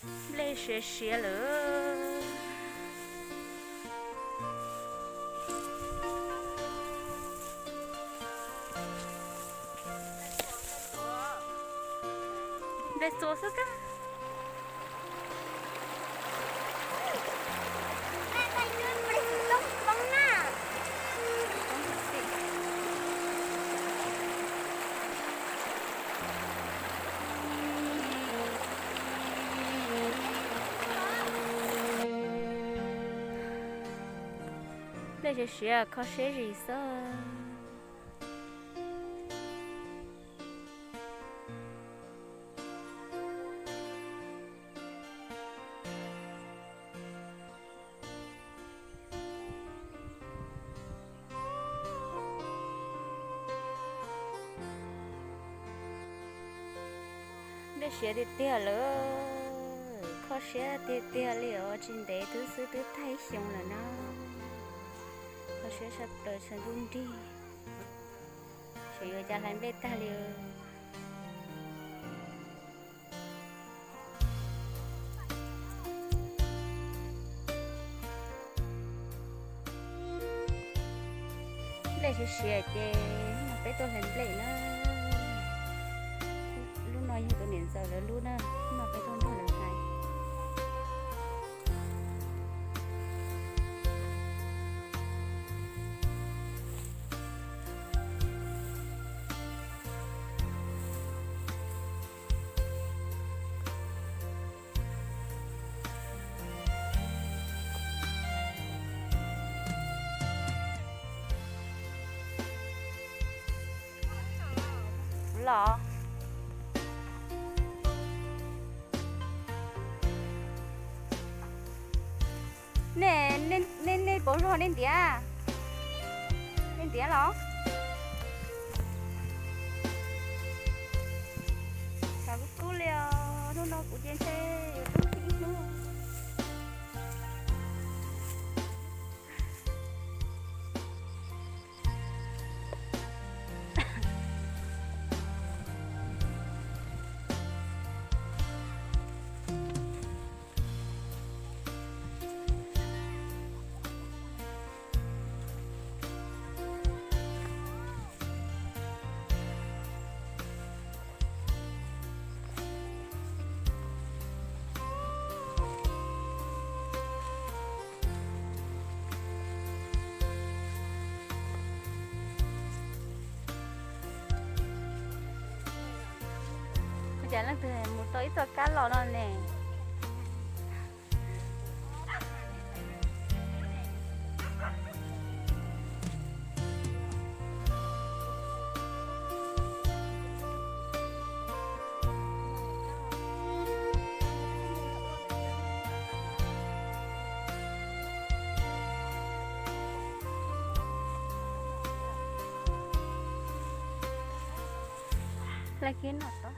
Nplej siav siav lawm. Nplej txua xwb kab. Nplej siav siav kho siab zis xwb. Nplej siav tiag tiag lawm, kho siab tiag tiag li os, tsis ntev twb xwb twb tag ib xyoo lawm na. Kho siab saj plaws saj ntuj nrig, tseem yuav cas hlais nplej tag li. Nplej siav siav ces no peb tuaj hlais nplej na. Lub no yog tus niam ntxawm lawv lub na, no peb tuaj nrog lawv hlais. Los, nej, nej, nej puas zog nej ntiav? Nej ntiav los? Xav kub kub li os, hnub no kuv ces ntshe yuav tub tib hnub. Ua cas leej twg mus tau ib txoj kab los no ne? Hlais kiag no tod.